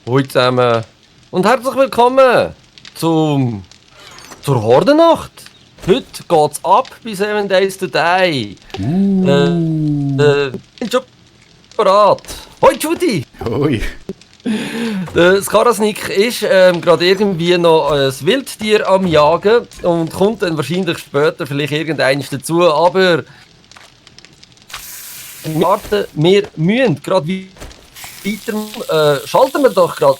Hallo zusammen und herzlich willkommen zur Hordennacht. Heute geht's ab bei 7 Days to Die. Bin schon bereit. Hoi Judy! Hoi! Der Skarasnik ist gerade irgendwie noch ein Wildtier am Jagen und kommt dann wahrscheinlich später vielleicht irgendeines dazu, aber wir müssen gerade weiter, schalten wir doch gerade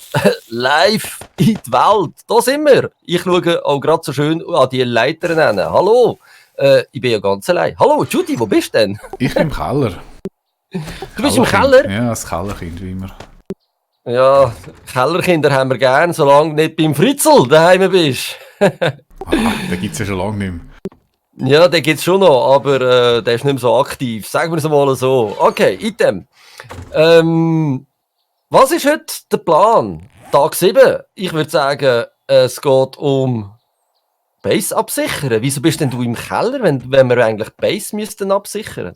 live in die Welt. Da sind wir. Ich schaue auch gerade so schön an die Leitern hin. Hallo, ich bin ja ganz allein. Hallo Judy, wo bist du denn? Ich bin im Keller. Du bist im Keller? Ja, das Kellerkind, wie immer. Ja, Kellerkinder haben wir gern, solange du nicht beim Fritzl daheim bist. Aha, den gibt es ja schon lange nicht mehr. Ja, den gibt es schon noch, aber der ist nicht mehr so aktiv. Sagen wir es mal so. Okay, Item. Was ist heute der Plan? Tag 7. Ich würde sagen, es geht um Base absichern. Wieso bist denn du im Keller, wenn wir eigentlich Base müssten absichern?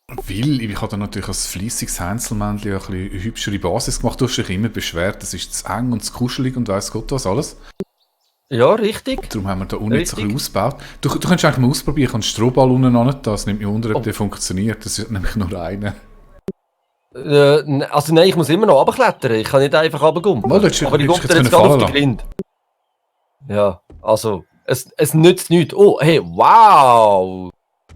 Weil ich habe dann natürlich als fleissiges Hänselmännchen ein bisschen eine hübschere Basis gemacht. Du hast dich immer beschwert, das ist zu eng und zu kuschelig und weiss Gott was alles. Ja, richtig. Darum haben wir da unten jetzt ein bisschen ausgebaut. Du könntest eigentlich mal ausprobieren, ich habe einen Strohball unten an, das nimmt mich wunder, ob der funktioniert. Das ist nämlich nur einer. Also nein, ich muss immer noch runterklettern. Ich kann nicht einfach runtergumpen. Aber ich gumpte jetzt gerade auf den Grind. Ja, also, es nützt nichts. Oh, hey, wow!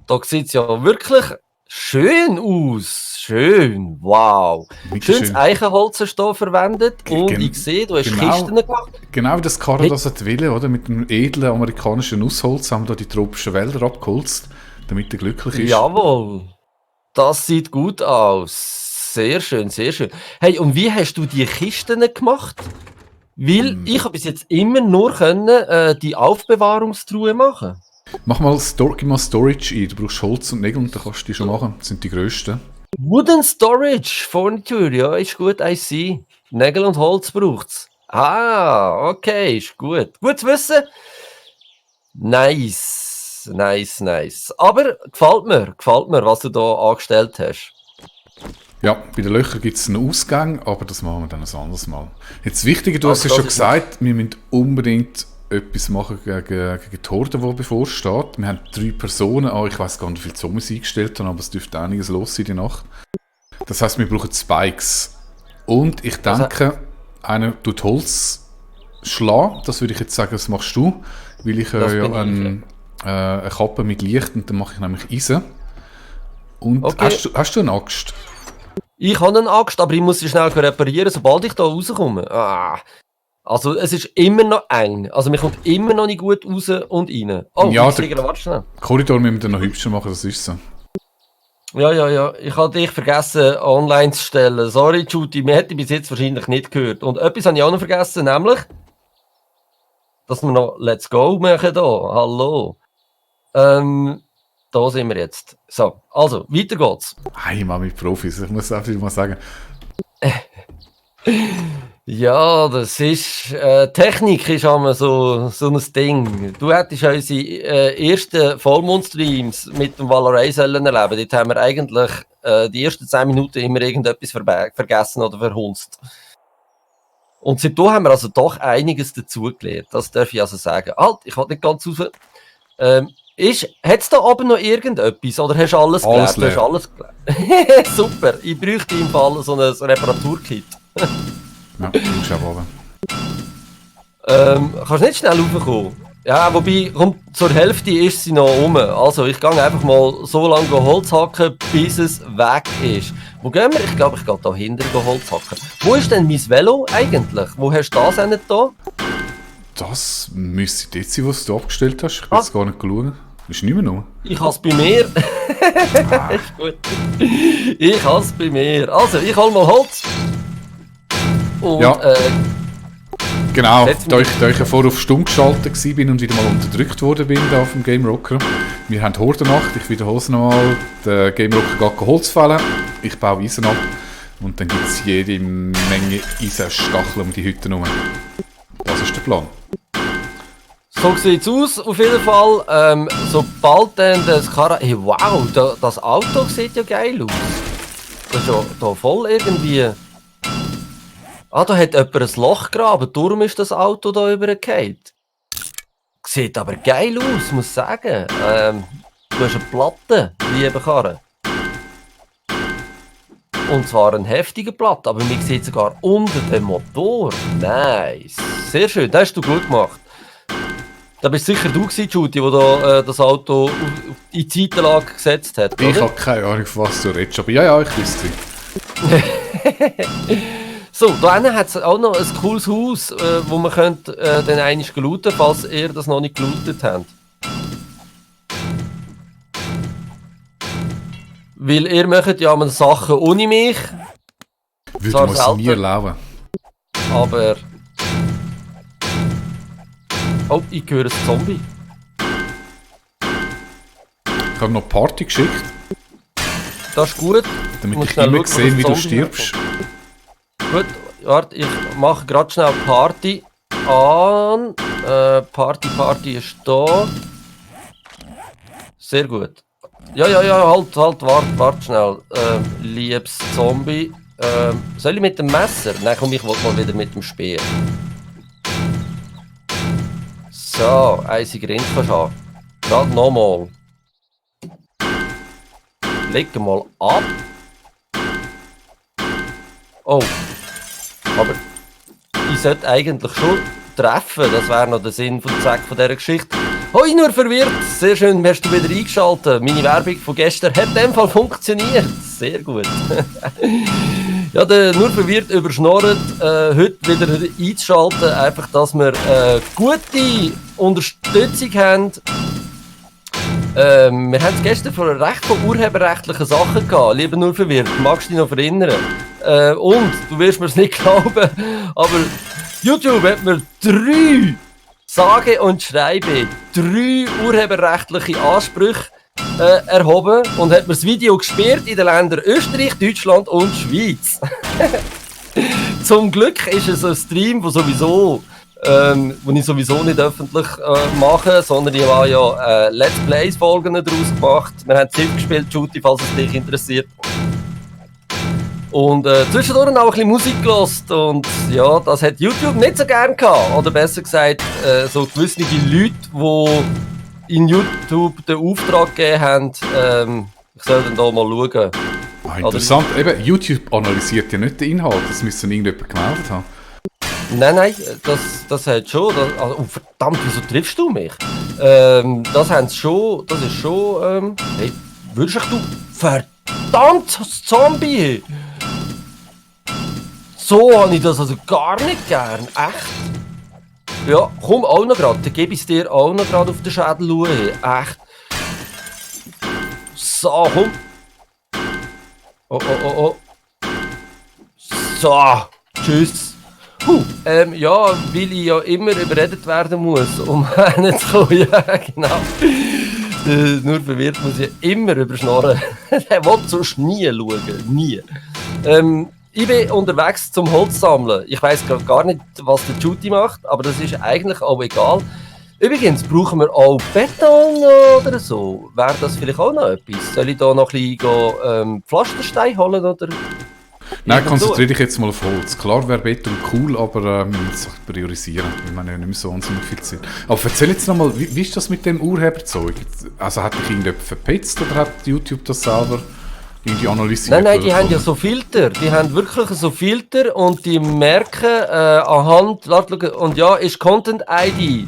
Da sieht es ja wirklich schön aus. Schön, wow. Schönes Eichenholz hast du hier verwendet und ich sehe, du hast Kisten gemacht. Genau wie das Karre das will, oder? Mit dem edlen amerikanischen Nussholz haben wir da die tropischen Wälder abgeholzt, damit er glücklich ist. Jawohl, das sieht gut aus. Sehr schön, sehr schön. Hey, und wie hast du die Kisten gemacht? Weil ich habe bis jetzt immer nur die Aufbewahrungstruhe machen. Mach mal gib mal Storage ein. Du brauchst Holz und Nägel und dann kannst du die schon machen. Das sind die grössten. Wooden Storage Furniture, ja, ist gut, I see. Nägel und Holz braucht's. Ah, okay, ist gut. Gut zu wissen. Nice, nice, nice. Aber gefällt mir, was du da angestellt hast. Ja, bei den Löchern gibt es einen Ausgang, aber das machen wir dann ein anderes Mal. Jetzt Wichtige, du hast ja schon gesagt, wir müssen unbedingt etwas machen gegen die Horde, die bevorsteht. Wir haben 3 Personen, ich weiss gar nicht, wie viele Zombies eingestellt haben, aber es dürfte einiges los sein in der Nacht. Das heisst, wir brauchen Spikes. Und ich denke, einer tut Holz schlagen, das würde ich jetzt sagen, das machst du, weil ich eine Kappe mit Licht und dann mache ich nämlich Eisen. Und okay. Hast du eine Axt? Ich habe eine Axt, aber ich muss sie schnell reparieren, sobald ich da rauskomme. Ah. Also es ist immer noch eng. Also man kommt immer noch nicht gut raus und rein. Oh, ja, warte schnell. Korridor müssen wir dann noch hübscher machen, das ist so. Ja. Ich habe dich vergessen online zu stellen. Sorry Judy, mir hätte bis jetzt wahrscheinlich nicht gehört. Und etwas habe ich auch noch vergessen, nämlich, dass wir noch Let's Go machen hier. Hallo. Da sind wir jetzt. So, also, weiter geht's. Hey, mal mit Profis, ich muss einfach mal sagen. Ja, das ist... Technik ist immer so ein Ding. Du hättest unsere ersten Vollmond-Streams mit dem Valorant sollen erleben. Dort haben wir eigentlich die ersten 10 Minuten immer irgendetwas vergessen oder verhunzt. Und seitdem haben wir also doch einiges dazugelernt. Das darf ich also sagen. Halt, ich will nicht ganz raus... Hat es da oben noch irgendetwas oder hast du alles gelernt? Du hast alles gelernt. Super, ich bräuchte im Fall so ein Reparaturkit. Ja, du musst auch oben. Kannst du nicht schnell raufkommen? Ja, wobei, zur Hälfte ist sie noch rum. Also ich gehe einfach mal so lange Holz hacken, bis es weg ist. Wo gehen wir? Ich glaube, ich gehe da hinten Holz hacken. Wo ist denn mein Velo eigentlich? Wo hast du das denn da? Das müsste jetzt sein, was du abgestellt hast. Ich will jetzt gar nicht schauen. Ist nicht mehr noch. Ich habe es bei mir. Ist gut. Ich habe es bei mir. Also, ich hole mal Holz. Und, ja. Genau, da ich ja vorher auf Stumm geschaltet war und wieder mal unterdrückt worden bin da auf dem Game Rocker. Wir haben Hordennacht, ich wiederhole es nochmal. Der Game Rocker geht Holz fällen, ich baue Eisen ab. Und dann gibt es jede Menge Eisenstacheln um die Hütte herum. Das ist der Plan. So sieht es aus, auf jeden Fall. Sobald dann das Karre... Hey, wow, das Auto sieht ja geil aus. Das ist ja da voll irgendwie... Ah, da hat jemand ein Loch gegraben, darum ist das Auto da übergefallen. Sieht aber geil aus, muss ich sagen. Du hast eine Platte, liebe Karre. Und zwar eine heftige Platte, aber man sieht sogar unter dem Motor. Nice. Sehr schön, das hast du gut gemacht. Da bist sicher du gewesen, Judy, der da, das Auto in die Seitenlage gesetzt hat, Ich oder? habe keine Ahnung, von was du redest, aber ja, ich wüsste. So, da hinten hat es auch noch ein cooles Haus, wo man könnte, dann einmal looten, falls ihr das noch nicht gelootet habt. Weil ihr macht ja mal Sachen ohne mich, Würde Zwar man es selten. nie erlauben. aber... Oh, ich höre ein Zombie. Ich habe noch Party geschickt, Das ist gut. damit Muss ich schnell immer schauen, wo sehe, das wie du Zombie stirbst. Gut, warte, ich mache gerade schnell Party an. Party ist da. Sehr gut. Ja, wart schnell. Liebes Zombie. Soll ich mit dem Messer? Nein, komm, ich wollte mal wieder mit dem Speer. So, eisige Rind kannst du haben. Gerade nochmal. Leg mal ab. Oh. Aber ich sollte eigentlich schon treffen. Das wäre noch der Sinn und Zweck von dieser Geschichte. Hoi, nur verwirrt. Sehr schön, hast du wieder eingeschaltet. Meine Werbung von gestern hat in dem Fall funktioniert. Sehr gut. Ja, der nur verwirrt überschnorrt, heute wieder einzuschalten. Einfach, dass wir gute Unterstützung haben. Wir haben es gestern von recht von urheberrechtlichen Sachen gehabt. Lieber nur verwirrt, magst du dich noch erinnern? Und, du wirst mir es nicht glauben, aber YouTube hat mir 3, sage und schreibe, 3 urheberrechtliche Ansprüche erhoben und hat mir das Video gesperrt in den Ländern Österreich, Deutschland und Schweiz. Zum Glück ist es ein Stream, wo ich sowieso nicht öffentlich mache, sondern ich habe ja Let's Plays Folgen daraus gemacht. Wir haben Ziff gespielt, Judy, falls es dich interessiert. Und zwischendurch auch ein bisschen Musik gehört. Und ja, das hat YouTube nicht so gern gehabt. Oder besser gesagt, so gewisse Leute, die in YouTube den Auftrag gegeben haben, ich soll dann da mal schauen. Ah, interessant. Eben, YouTube analysiert ja nicht den Inhalt, das müsste irgendjemand gemeldet haben. Nein, das hat schon. Oh, verdammt, wieso triffst du mich? Das haben sie schon. Das ist schon. Hey, würdest du. Verdammt, Zombie! So habe ich das also gar nicht gern. Echt? Ja, komm auch noch gerade. Dann gebe ich es dir auch noch gerade auf den Schädel schauen. Echt. So, komm. Oh. So, tschüss. Ja, weil ich ja immer überredet werden muss, um hinzukommen. Ja, genau. Nur verwirrt muss ich immer überschnorren. Der will sonst nie schauen. Nie. Ich bin unterwegs zum Holz sammeln. Ich weiss gar nicht, was der Judy macht, aber das ist eigentlich auch egal. Übrigens, brauchen wir auch Beton oder so? Wäre das vielleicht auch noch etwas? Soll ich da noch ein bisschen Pflasterstein holen? Oder? Nein, konzentriere dich jetzt mal auf Holz. Klar wäre Beton cool, aber wir müssen es priorisieren. Wir haben ja nicht mehr so wahnsinnig viel Zeit. Aber erzähl jetzt nochmal, wie ist das mit dem Urheberzeug? Also hat dich irgendjemand verpetzt oder hat YouTube das selber irgendwie analysiert? Nein, die haben ja so Filter. Die haben wirklich so Filter und die merken anhand, und ja, ist Content-ID.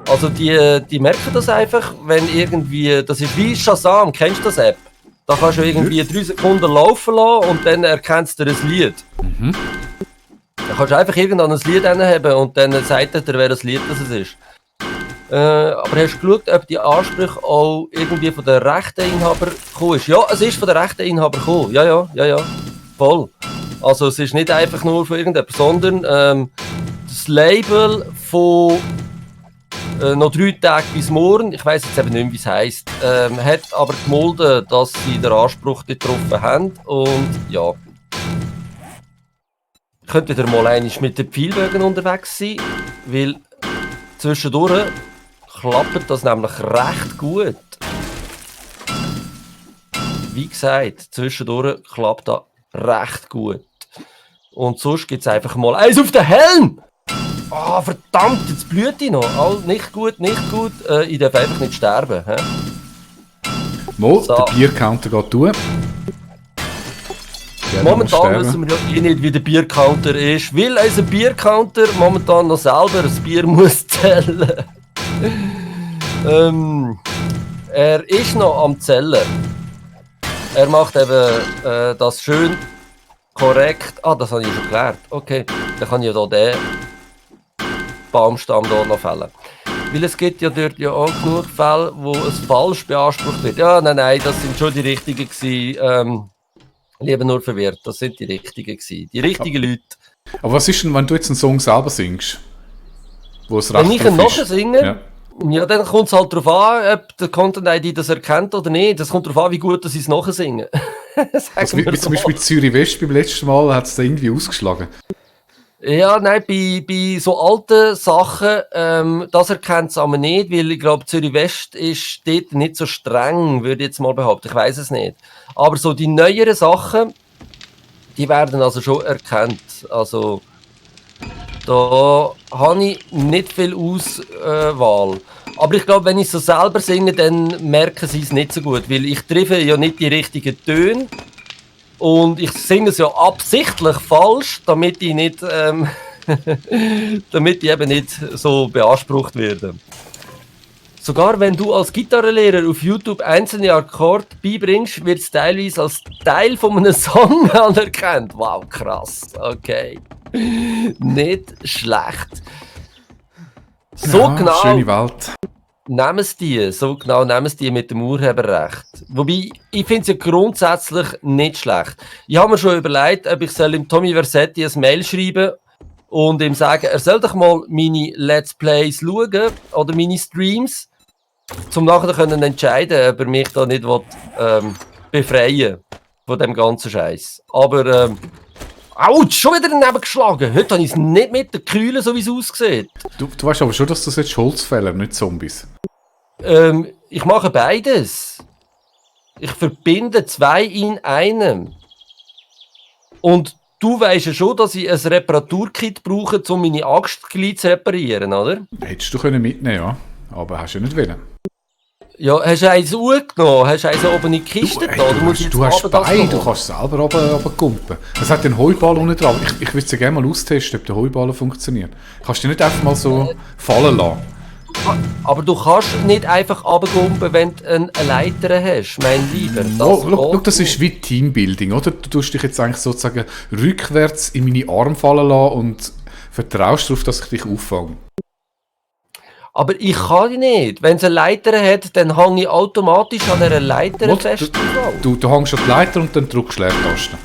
Also die merken das einfach, wenn irgendwie, das ist wie Shazam, kennst du das App? Da kannst du irgendwie 3 Sekunden laufen lassen und dann erkennst du ein Lied. Mhm. Da kannst du einfach irgendein Lied haben und dann sagt er, wer das Lied das ist. Aber hast du geschaut, ob die Ansprüche auch irgendwie von den Rechteinhaber gekommen ist? Ja, es ist von den Rechteinhaber gekommen. Ja. Voll. Also es ist nicht einfach nur von irgendjemandem, sondern das Label von noch 3 Tage bis morgen, ich weiss jetzt eben nicht mehr, wie es heisst, hat aber gemolden, dass sie den Anspruch getroffen haben und ja. Ich könnte wieder mal einmal mit den Pfeilbögen unterwegs sein, weil zwischendurch klappt das nämlich recht gut. Wie gesagt, zwischendurch klappt das recht gut. Und sonst gibt es einfach mal eins auf den Helm! Ah, verdammt, jetzt blüht ich noch. Nicht gut, nicht gut. Ich darf einfach nicht sterben. He? Mal, so. Der Biercounter geht durch. Momentan wissen wir ja nicht, wie der Biercounter ist, weil unser Biercounter momentan noch selber ein Bier muss zählen. Er ist noch am Zählen. Er macht eben das schön korrekt. Ah, das habe ich schon geklärt. Okay, dann kann ich ja hier den Baumstamm hier noch fällen. Weil es gibt ja dort ja auch genug Fälle, wo es falsch beansprucht wird. Ja, nein, das sind schon die richtigen gewesen. Lieber nur verwirrt, das sind die richtigen gewesen. Die richtigen Leute. Aber was ist denn, wenn du jetzt einen Song selber singst? Wo es recht wenn ich ihn nachher singe, ja, dann kommt es halt darauf an, ob der Content-ID das erkennt oder nicht. Das kommt darauf an, wie gut ich es nachher singe. Also wie zum Beispiel Zürich West beim letzten Mal hat es da irgendwie ausgeschlagen. Ja, nein, bei so alten Sachen, das erkennt es aber nicht, weil ich glaube, Zürich West ist dort nicht so streng, würde ich jetzt mal behaupten. Ich weiß es nicht. Aber so die neueren Sachen, die werden also schon erkannt. Also da habe ich nicht viel Auswahl. Aber ich glaube, wenn ich so selber singe, dann merken sie es nicht so gut, weil ich treffe ja nicht die richtigen Töne. Und ich singe es ja absichtlich falsch, damit ich nicht, damit ich eben nicht so beansprucht werde. Sogar wenn du als Gitarrenlehrer auf YouTube einzelne Akkorde beibringst, wird es teilweise als Teil von einem Song anerkannt. Wow, krass. Okay. Nicht schlecht. So ja, genau. Schöne Welt. So genau nehmen sie die mit dem Urheberrecht. Wobei, ich finde es ja grundsätzlich nicht schlecht. Ich habe mir schon überlegt, ob ich dem Tommy Versetti ein Mail schreiben und ihm sagen, er soll doch mal meine Let's Plays schauen oder meine Streams, um nachher können entscheiden, ob er mich da nicht befreien von dem ganzen Scheiß. Aber, Autsch, schon wieder daneben geschlagen. Heute habe ich es nicht mit der Kühle, so wie es aussieht. Du weißt aber schon, dass das jetzt Holzfäller, nicht Zombies. Ich mache beides. Ich verbinde zwei in einem. Und du weißt ja schon, dass ich ein Reparaturkit brauche, um meine Axt zu reparieren, oder? Hättest du mitnehmen können, ja. Aber hast du ja nicht wollen. Ja, hast du eins genommen? Hast du eins oben in die Kiste da? Du hast beide, du kannst selber runterkumpen. Es hat den Heuball unten dran. Ich würde es ja gerne mal austesten, ob der Heuball funktioniert. Kannst du nicht einfach mal so fallen lassen? Aber du kannst nicht einfach runterkumpen, wenn du eine Leiter hast, mein Lieber. Schau, das ist wie Teambuilding, oder? Du tust dich jetzt eigentlich sozusagen rückwärts in meine Arme fallen lassen und vertraust darauf, dass ich dich auffange. Aber ich kann nicht. Wenn es eine Leiter hat, dann hänge ich automatisch an dieser Leiter fest. Du hängst an die Leiter und dann drückst du Leertasten.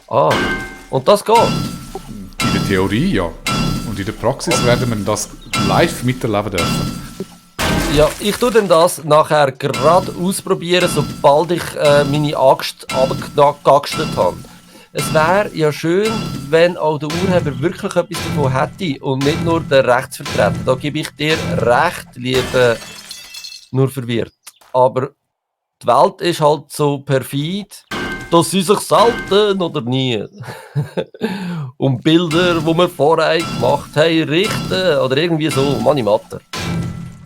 Ah, und das geht? In der Theorie ja. Und in der Praxis werden wir das live miterleben dürfen. Ja, ich tue dann das nachher gerade ausprobieren, sobald ich meine Axt abgegastet habe. Es wäre ja schön, wenn auch der Urheber wirklich etwas davon hätte und nicht nur der Rechtsvertreter. Da gebe ich dir recht, liebe nur verwirrt. Aber die Welt ist halt so perfid, dass sie sich selten oder nie um Bilder, die wir vorher gemacht haben, richten oder irgendwie so, Mani Matter.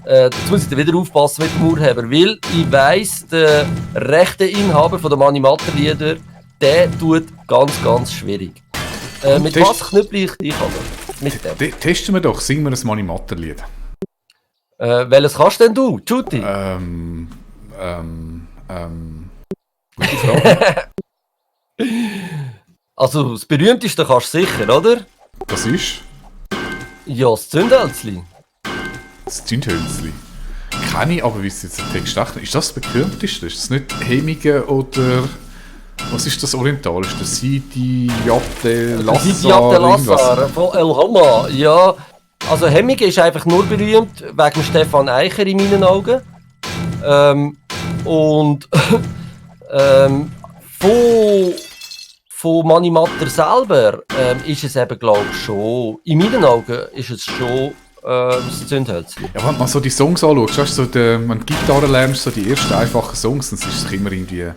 Jetzt muss ich wieder aufpassen mit dem Urheber, weil ich weiss, der rechte Inhaber von der Mani Matter Lieder, der tut ganz, ganz schwierig. Mit was knüppel ich dich an? Mit dem. Testen wir doch, singen wir ein Mani Matter Lied. Welches kannst denn du, Juti? Gute Frage. Also, das berühmteste kannst du sicher, oder? Das ist? Ja, das Zündhölzli. Das Zündhölzli. Kenne ich, aber wie es jetzt der Text sagt. Ist das das berühmteste? Ist das nicht Hemige oder... Was ist das Orientalische? Sidi Abdel Lassar? Sidi Abdel Lassar von El Homa. Ja, also Hemmige ist einfach nur berühmt wegen Stefan Eicher in meinen Augen. Von Mani Matter selber ist es eben, glaube ich, schon. In meinen Augen ist es schon das Zündhölzli. Ja, wenn man so die Songs anschaut, weißt du, wenn du Gitarre lernst, so die ersten einfachen Songs, dann ist es immer irgendwie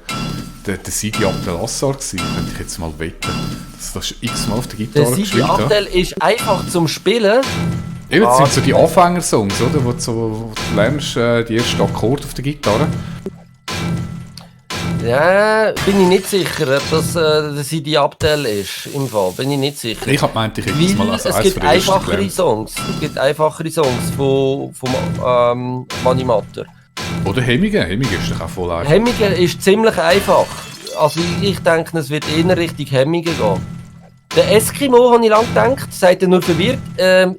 der Sidi Abdelassar gewesen, könnte ich jetzt mal wetten. Das ist x-mal auf der Gitarre Der Sidi gespielt. Abdel ist einfach zum Spielen. Eben, das sind so die Anfängersongs, oder? Wo du lernst die ersten Akkorde auf der Gitarre. Ja, bin ich nicht sicher, ob das der Sidi Abdel ist. Im Fall, bin ich nicht sicher. Ich habe gemeint, ich hätte es mal als es eins gibt von den ersten einfachere gelernt. Songs. Es gibt einfachere Songs vom Mani Matter. Oder Hemmingen. Hemmingen ist doch auch voll einfach. Hemmingen ist ziemlich einfach. Also ich denke, es wird eher Richtung Hemmingen gehen. Der Eskimo, habe ich lange gedacht, seid ihr nur verwirrt.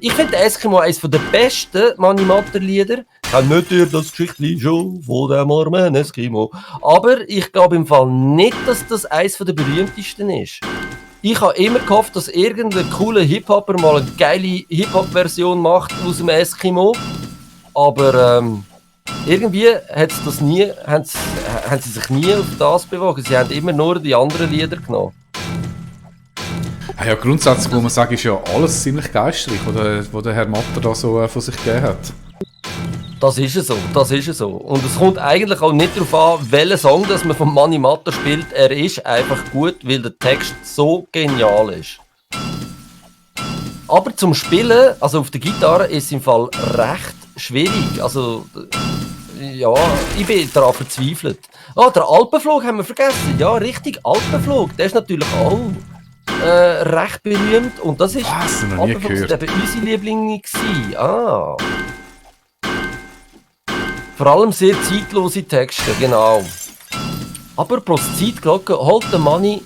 Ich finde den Eskimo eines der besten Mani Matter Lieder. Kennt ihr das Geschichtli schon von dem armen Eskimo? Aber ich glaube im Fall nicht, dass das eines der berühmtesten ist. Ich habe immer gehofft, dass irgendein cooler Hip-Hopper mal eine geile Hip-Hop-Version macht aus dem Eskimo. Aber irgendwie haben sie sich nie auf das bewogen. Sie haben immer nur die anderen Lieder genommen. Ja, grundsätzlich muss man sagen, ist ja alles ziemlich geistreich, was der Herr Matter da so von sich gegeben hat. Das ist es so, das ist es so. Und es kommt eigentlich auch nicht darauf an, welchen Song das man von Mani Matter spielt. Er ist einfach gut, weil der Text so genial ist. Aber zum Spielen, also auf der Gitarre, ist es im Fall recht schwierig. Also, ja, ich bin daran verzweifelt. Ah, der Alpenflug haben wir vergessen. Ja, richtig, Alpenflug. Der ist natürlich auch recht berühmt. Und das ist Was? Noch nie gehört. eben unsere Lieblinge gewesen. Ah. Vor allem sehr zeitlose Texte, genau. Aber plus Zeitglocke holt der Mani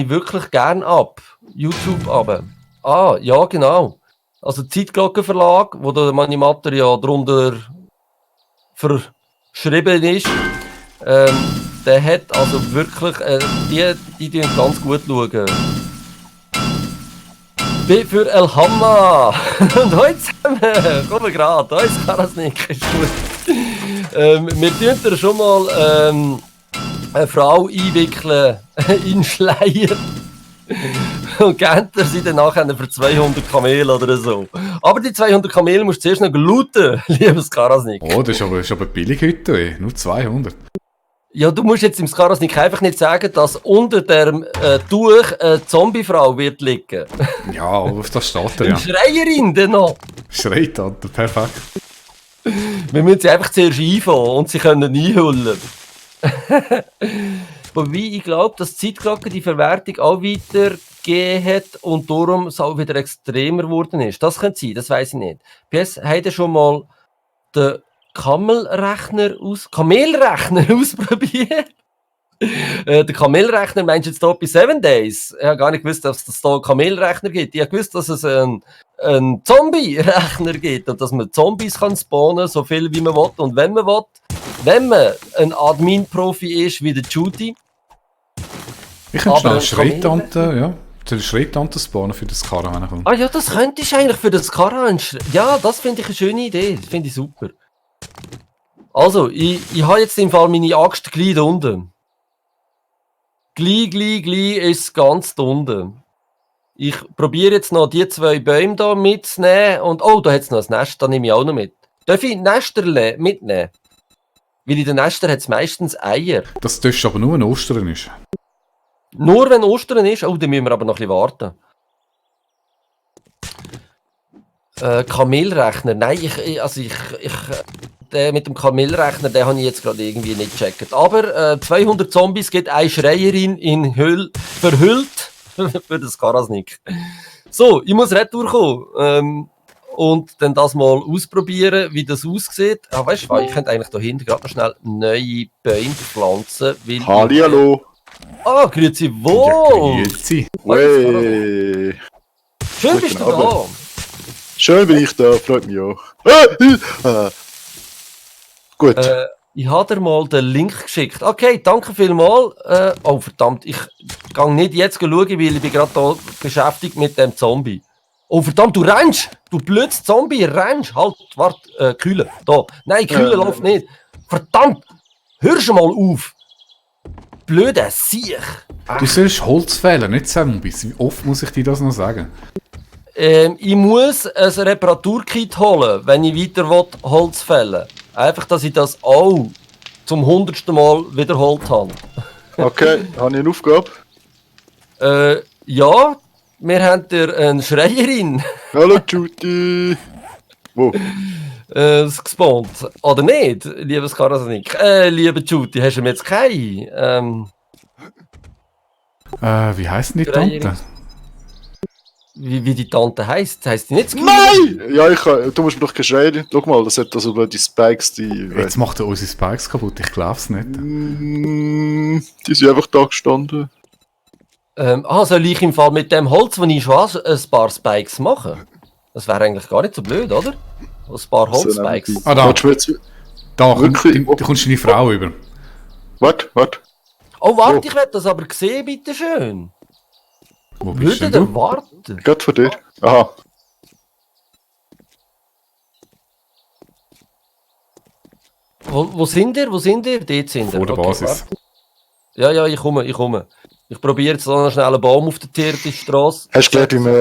wirklich gern ab. YouTube aber. Ah, ja genau. Also Zeitglockenverlag, wo der Mani Matter ja drunter verschrieben ist, der hat also wirklich, die tun ganz gut schauen. B für El Hamma. Und heute zusammen, komm gerade, da ist Karasnik, ist gut. Wir tun schon mal eine Frau einwickeln in Schleier. Und kennt er sie dann nachher für 200 Kamele oder so. Aber die 200 Kamele musst du zuerst noch looten, liebes Karasnik. Oh, das ist aber billig heute, ey. Nur 200. Ja, du musst jetzt im Karasnik einfach nicht sagen, dass unter dem Tuch eine Zombiefrau wird liegen. Ja, aber auf das steht er, ja. Eine Schreierin dann noch. Schreit, Alter, perfekt. Wir müssen sie einfach zuerst einfangen und sie können einhüllen. Wobei ich glaube, dass die Zeitglocke die Verwertung auch weitergegeben hat und darum es auch wieder extremer geworden ist. Das könnte sein, das weiss ich nicht. PS, habt ihr schon mal den Kamelrechner ausprobiert? Der Kamelrechner meinst du jetzt hier bei 7 Days? Ich habe gar nicht gewusst, dass es da einen Kamelrechner gibt. Ich habe gewusst, dass es einen Zombie-Rechner gibt und dass man Zombies kann spawnen, so viel wie man will und wenn man will. Wenn man ein Admin-Profi ist wie der Judy. Ich könnte schnell Schreittante, Schreittante spawnen für das Karren, wenn er kommt. Ah ja, das könntest du eigentlich für das Karren. Ja, das finde ich eine schöne Idee. Das finde ich super. Also, ich habe jetzt im Fall meine Axt gleich da unten. Gleich ist es ganz da unten. Ich probiere jetzt noch die 2 Bäume hier mitzunehmen. Und oh, da hat es noch ein Nest, da nehme ich auch noch mit. Darf ich Nester mitnehmen? Weil in den Nestern hat es meistens Eier. Das dürfte aber nur, wenn Ostern ist. Nur wenn Ostern ist? Oh, dann müssen wir aber noch ein bisschen warten. Kamelrechner. Nein, den mit dem Kamelrechner, den habe ich jetzt gerade irgendwie nicht gecheckt. Aber 200 Zombies geht eine Schreierin in verhüllt für das Karasnik. So, ich muss retour kommen. Und dann das mal ausprobieren, wie das aussieht. Ah, weißt du, ich könnte eigentlich da hinten gerade noch schnell neue Bäume pflanzen. Hallihallo! Ah, grüezi wohl! Ja, grüezi. Wey. Schön bist du da! Abend. Schön bin ich da, freut mich auch. Gut. Ich habe dir mal den Link geschickt. Okay, danke vielmals. Oh verdammt, ich gehe nicht jetzt schauen, weil ich bin gerade da beschäftigt mit dem Zombie. Oh verdammt, du rennst! Du blödes Zombie, rennst! Halt, warte, Kühle. Da. Nein, Kühle läuft nicht. Verdammt! Hör schon mal auf! Blöder Siech! Du sollst Holz fällen, nicht Zombies. Wie oft muss ich dir das noch sagen? Ich muss ein Reparaturkit holen, wenn ich weiter Holz fällen will. Einfach, dass ich das auch zum 100. Mal wiederholt habe. Okay, habe ich eine Aufgabe? Ja, wir haben dir eine Schreierin Hallo Judy! Wo? gespawnt. Oder nicht, liebes Karasnik? Liebe Judy, hast du mir jetzt keine? Wie heisst denn die Tante? Wie die Tante heisst? Heisst die nicht Skyler? Nein! Ja, du musst mir doch geschreien. Schau mal, das hat also die Spikes, die... Jetzt macht er unsere Spikes kaputt, ich glaub's nicht. Die sind einfach da gestanden. Soll ich im Fall mit dem Holz, das ich schon habe, ein paar Spikes machen? Das wäre eigentlich gar nicht so blöd, oder? Ein paar Holzspikes. Ah, da. Willst du mir jetzt... Da Wirklich? kommst du deine Frau über. Warte. Oh, warte, ich will das aber sehen, bitteschön. Wo bist Würdet denn ihr du? warten? Gerade vor dir. Aha. Wo sind ihr? Dort sind ihr. Vor der Okay, Basis. warte. Ja, ich komme. Ich probiere jetzt noch schnell einen Baum auf der Tierstraße. Hast du gelernt, wie man